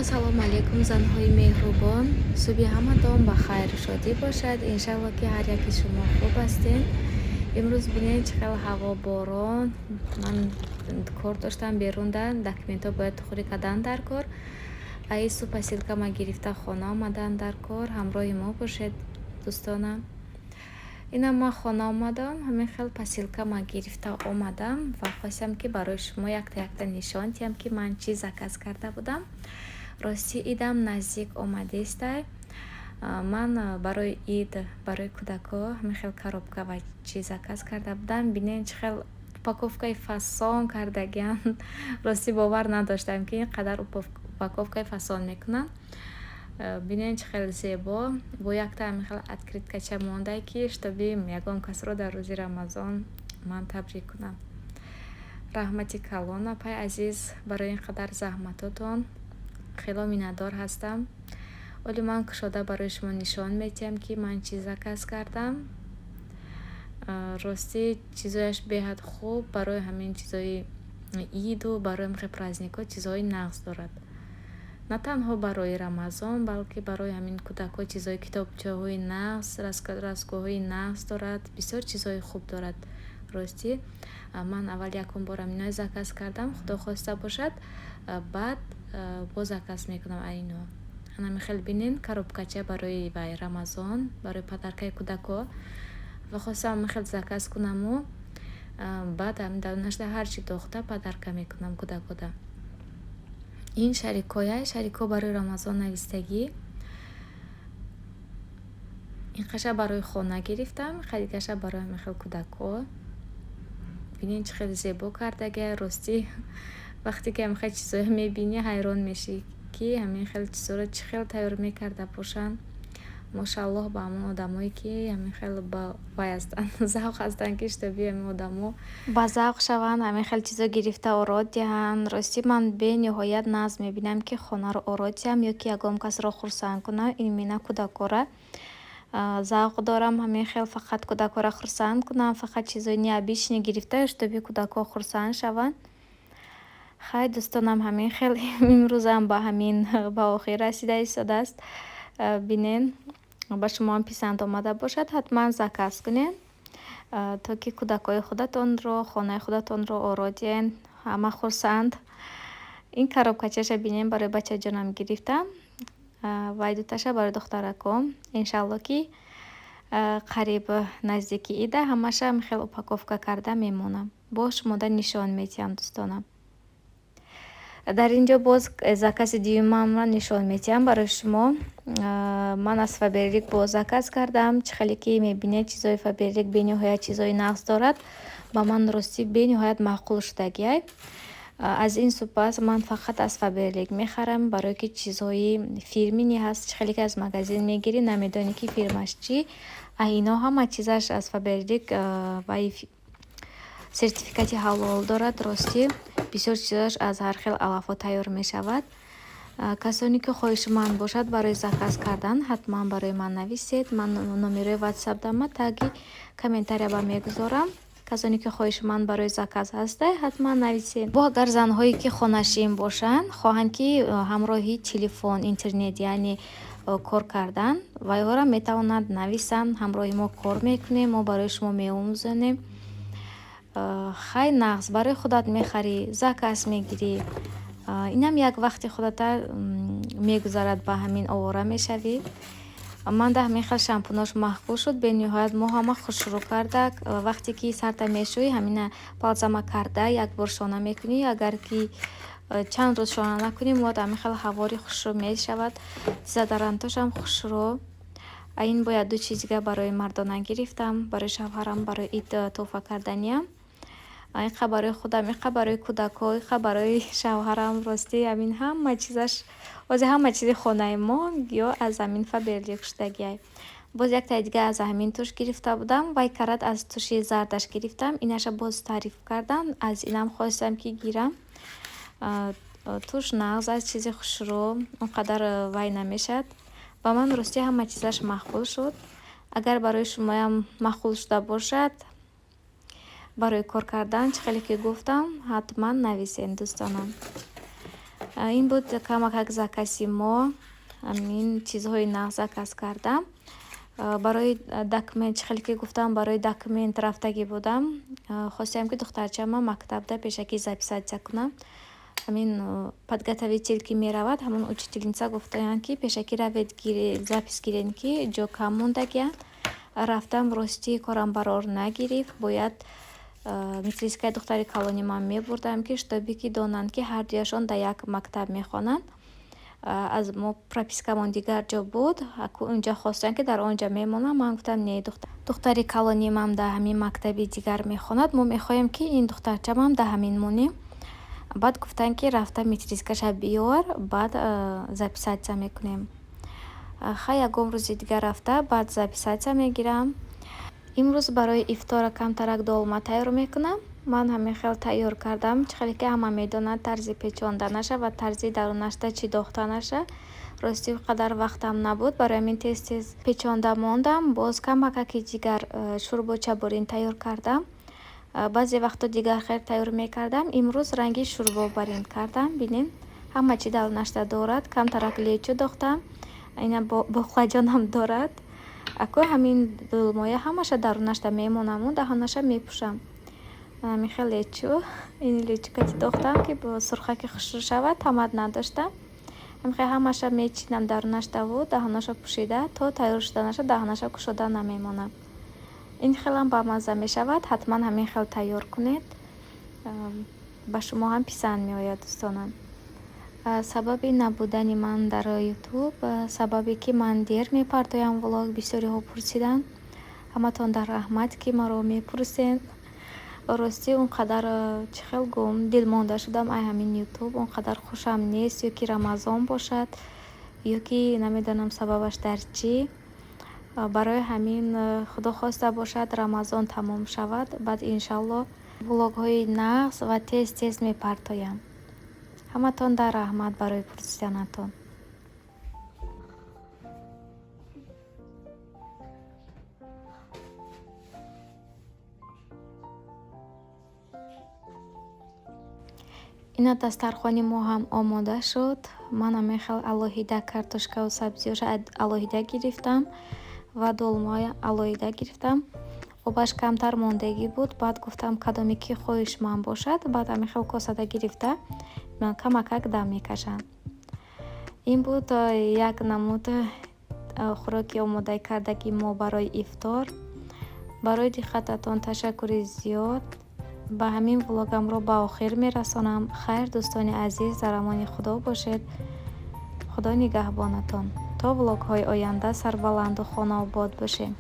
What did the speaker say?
Ассалому алайкум, занҳои меҳрубон! Субҳи ҳаматон ба хайру шодӣ бошад. Иншалло, ки ҳар яки шумо хуб ҳастед. Имрӯз бинед, чӣ хел ҳаво, борон. Ман кор доштам берунда, документҳо бояд хӯрӣ кардан дар кор. Аису посилкама гирифта, хона омадан дар кор. Ҳамроҳи мо бошед, дӯстонам. Инам ман хона омадам, ҳамин хел посилкама гирифта омадам ва хостам, ки барои шумо якта якта нишон диҳам, ки ман чӣ заказ карда будам. Ростӣ, идам наздик омадестай. Ман барои ид, барои кӯдакҳо ҳамин хел коробка ва чиз заказ карда будам. Бинед, чӣ хел упаковкаи фасон кардагиам. Ростӣ, бовар надоштам, ки ин қадар упаковкаи фасон мекунанд. Бинед, чӣ хел зебо, бо якта ҳамин хел открыткача монда, ки чтобы ягон касро дар рӯзи Рамазон ман табрик кунам. Раҳмати калон, апай азиз, барои ин қадар заҳматотон, хело миннатдор ҳастам. Оли ман кушода барои шумо нишон медиҳам, ки ман чӣ заказ кардам. Ростӣ, чизояш беҳад хуб, барои ҳамин чизои иду барои ҳамин хел праздникҳо чизҳои нағз дорад. На танҳо барои Рамазон, балки барои ҳамин кӯдакҳо чизҳои, китобчаҳои нағз, краскаҳои нағз дорад, бисёр чизҳои хуб дорад. Ростӣ, ман аввал якум бор ҳаминои заказ кардам, худо хоста бошад, баъд боз заказ мекунам айно. Ҳамин хел, бинед, коробкача барои вай Рамазон, барои подаркаи кӯдакҳо, ва хостам ҳамин хел заказ кунаму баъд ҳамин ҳарчи дохта подарка мекунам кӯдакҳода. Ин шарикҳоя, шарикҳо барои Рамазон навистагӣ. Ин қаша барои хона гирифтам, дигаша барои ҳамин хел кӯдакҳо. Бинед, чӣ хел зебо кардагия. Ростӣ, вақте ки ҳамин хел чизҳоя мебинӣ, ҳайрон мешӣ, ки ҳамин хел чизҳоро чӣ хел тайёр мекарда бошанд. Мошааллоҳ ба ҳамон одамое, ки ҳамин хел ба вай ҳастанд, завқ ҳастанд, ки чтобы ҳамин одамо ба завқ шаванд, ҳамин хел чизо гирифта оро диҳанд. Ростӣ, ман бениҳоят нағз мебинам, ки хонаро оро диҳам ё ки ягон касро хурсанд кунам, именно кӯдакҳоро. Завқ дорам ҳамин хел фақат кӯдакҳоро хурсанд кунам, фақат чизои необычный гирифта, чтобы кӯдакҳо хурсанд шаванд. Хай, дӯстонам, ҳамин хел имрӯзам ба ҳамин ба охир расида истодааст. Бинен, ба шумоам писанд омада бошад, ҳатман заказ кунед, то ки кӯдакҳои худатонро, хонаи худатонро оро диҳед, ҳама хурсанд. Ин коробкачаша бинем, барои бачаҷонам гирифтам ва дуташа барои духтараком. Иншаалло, ки қариб наздики ида ҳамаша ҳамин хел упаковка карда мемонам, боз шумода нишон медиҳам, дӯстонам. Дар ин ҷо боз закази дуюмамро нишон медиҳам барои шумо. Ман аз Фаберлик боз заказ кардам. Чӣ хеле ки мебинед, чизои Фаберлик бениҳоят чизои нағз дорад. Ба ман, ростӣ, бениҳоят маъқул шудагиай. Аз ин супас ман фақат аз Фаберлик мехарам, барое ки чизҳои фирменный ҳаст. Чӣ хеле ки аз магазин мегирӣ, намедонӣ, ки фирмаш чӣ, а ино ҳама чизаш аз Фаберлик вай сертификати ҳалол дорад. Ростӣ, бисёр чизояш аз ҳар хел алафҳо тайёр мешавад. Касоне ки хоҳишманд бошад барои заказ кардан, ҳатман барои ман нависед. Ман номерои ватсапдама таги комментарияба мегузорам. Касоне ки хоҳишманд барои заказ ҳаста, ҳатман нависед. Бо агар занҳое ки хонашин бошанд, хоҳанд, ки ҳамроҳи телефон, интернет, яъне кор кардан, вайҳоро метавонанд нависанд. Ҳамроҳи мо кор мекунем, мо барои шумо меомӯзонем. Хай, нағз, барои худат мехарӣ, заказ мегирӣ, инам як вақти худата мегузарад, ба ҳамин овора мешавӣ. Ман да ҳамин хел шампунош маъқул шуд бениҳоят, мо ҳама хушрӯ кардак. Вақте ки сарта мешӯӣ, ҳамина балзама карда як бор шона мекунӣ, агар ки чанд рӯз шона накунӣ, мӯят ҳамин хел ҳавори хушрӯ мешавад. Дезодорантошам хушрӯ. Ин бояд ду чиз дига барои мардона гирифтам, барои шавҳарам, барои ид тӯҳфа карданиям. Инқа барои худам, инқа барои кӯдакҳо, инқа барои шавҳарам. Ростӣ, ҳамин ҳама чизаш, ҳозир ҳама чизи хонаи мо ё аз ҳамин Фаберлик шудагиай. Боз яктаи дига аз ҳамин туш гирифта будам, вай карат аз туши зардаш гирифтам, инаша боз таъриф кардам, аз инам хостам, ки гирам. Туш нағз аст, чизи хушрӯ, он қадар вай намешавад. Ба ман, ростӣ, ҳама чизаш маъқул шуд. Агар барои шумоям маъқул шуда бошад барои кор кардан, чӣ хеле ки гуфтам, ҳатман нависед, дӯстонам. Ин буд камакак закази мо. Ҳамин чизҳои нағз заказ кардам. Барои документ, чӣ хеле ки гуфтам, барои документ рафтагӣ будам. Хостем, ки духтарчама мактабда пешакӣ записаться кунам. Ҳамин подготовитель ки меравад, ҳамон учительница гуфтаянд, ки пешакӣ равед, запись гиред, ки ҷо кам мондагианд. Рафтам, ростӣ, корам барор нагирифт. Бояд медсестричкаи духтари калони ман мебурдам, ки чтобы ки донанд, ки ҳардуяшон дар як мактаб мехонанд. Аз мо пропискамон дигар ҷо буд, унҷа хостанд, ки дар он ҷо мемонам. Ман гуфтам: не, духтари калонимам дар ҳамин мактаби дигар мехонад, мо мехоҳем, ки ин духтарчамам дар ҳамин монем. Баъд гуфтанд, ки рафта медсестричкаша биёр, баъд записаться мекунем. Хай, ягон рӯзи дигар рафта, баъд записаться мегирам. Имрӯз барои ифтора камтарак долма тайёр мекунам. Ман ҳамин хел тайёр кардам, чӣ хеле ки ҳама медонад тарзи печонданаша ва тарзи дарунашда чӣ дохтанаша. Ростӣ, қадар вақтам набуд, барои ҳамин тез тез печонда мондам. Боз камакаки дигар шӯрбочаборин тайёр кардам. Баъзе вақто дигар хел тайёр мекардам, имрӯз ранги шӯрбобарин кардам. Бинед, ҳама чӣ дарунашда дорад. Камтарак лечо дохтам, ина боқлаҷонам дорад. Ако ҳамин долмоя ҳамаша дарунашда мемонаму даҳонаша мепӯшам. Ҳамин хел лечо, ин лечо кати дохтам, ки бо сурхаки хушрӯ шавад, томат надоштам. Ҳамин ҳамаша мечинам дарунаштаву даҳонаша пӯшида, то тайёр шуданаша даҳонаша кушода намемонам. Ин хелам бамазза мешавад, ҳатман ҳамин хел тайёр кунед, ба шумо ҳам писанд меояд, дӯстонам. Сабаби набудани ман дар Ютуб, сабабе ки ман дер мепартоям влог, бисёриҳо пурсиданд. Ҳаматон дар раҳмат, ки маро мепурсед. Ростӣ, он қадар, чӣ хел гӯм, дилмонда шудам ай ҳамин Ютуб, он қадар хушам нест, ё ки Рамазон бошад, ё ки намедонам сабабаш дар чӣ. Барои ҳамин, Худо хоста бошад, Рамазон тамом шавад, баъд иншалло влогҳои нағз ва тез тез мепартоям. Ҳаматон дар раҳмат барои пурсиданатон. Ина дастархони мо ҳам омода шуд. Ман ҳамин хел алоҳида картошкаву сабзиёша алоҳида гирифтам ва долмаи алоҳида гирифтам. Обаш камтар мондагӣ буд, баъд гуфтам, кадоме ки хоҳишманд бошад, баъд ҳамин хел косада гирифта, камакак дам мекашам. Ин буд як намуд хӯроки омода кардагии мо барои ифтор. Барои диққататон ташаккури зиёд. Ба ҳамин влогамро ба охир мерасонам. Хайр, дӯстони азиз, дар амони Худо бошед, Худо нигаҳбонатон. То влогҳои оянда сарбаланду хонаобод бошем.